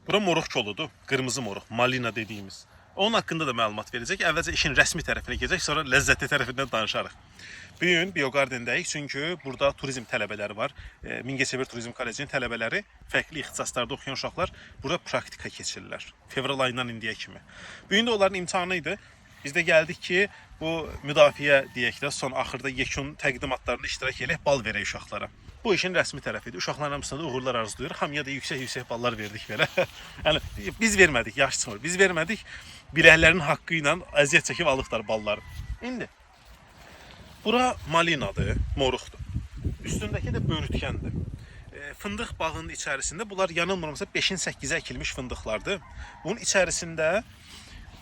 Bura moruq koludur, qırmızı moruq, malina dediyimiz. Onun haqqında da məlumat verəcək. Əvvəlcə işin rəsmi tərəfinə keçək, sonra ləzzətli tərəfindən danışarıq. Bu gün Biogardendəyik, çünki burada turizm tələbələri var. Mingəçevir Turizm Kollecinin tələbələri, fərqli ixtisaslarda oxuyan uşaqlar burada praktika keçirirlər. Fevral ayından indiyə kimi. Bu gün də onların imtahanı idi. Biz də gəldik ki, bu müdafiə deyək də, son axırda yekun təqdimatlarında iştirak eləyək, bal verək uşaqlara. Bu işin rəsmi tərəfi idi. Uşaqların hamısına da uğurlar arzulayırıq. Hamıya da yüksək-yüksək ballar verdik belə. Yəni biz vermədik, yaş çıxmır. Biz vermədik. Biləklərinin haqqı ilə əziyyət çəkib alıblar balları. İndi bura malinadır, moruqdur. Üstündəki də börütkəndir. Fındıq bağının içərisində bunlar yanılmıramsa 5-in 8-ə əkilmiş fındıqlardır. Bunun içərisində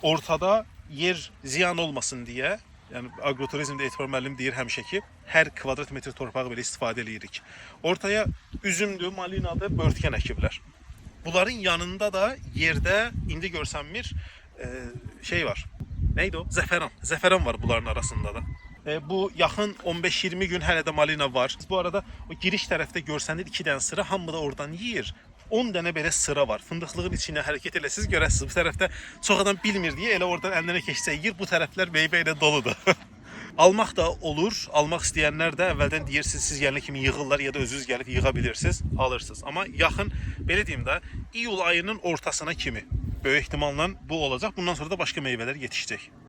ortada yer ziyan olmasın deyə, yəni aqroturizmdə Etibar müəllim deyir həmişə ki, hər kvadrat metr torpağı belə istifadə eləyirik. Ortaya üzümdür, malinadır, börtkən əkiblər. Bunların yanında da yerdə indi görsənmir şey var. Neydi o? Zəfəran. Zəfəran var bunların arasında da. Bu yaxın 15-20 gün hələ də malina var. Bu arada o giriş tərəfdə görsənir 2 dənə sıra, hamı da oradan yeyir. 10 dənə belə sıra var. Fındıqlığın içinə hərəkət eləsiz görəsiniz. Bu tərəfdə çox adam bilmir deyə elə oradan əlinə keçsə yeyir. Bu tərəflər meyvə ilə doludur. Almaq da olur. Almaq istəyənlər də əvvəldən deyirsiniz, siz gələn kimi yığırlar ya da özünüz gəlib yığa bilirsiniz, alırsınız. Amma yaxın belə deyim də, iyul ayının ortasına kimi böyük ehtimalla bu olacaq. Bundan sonra da başqa meyvələr yetişəcək.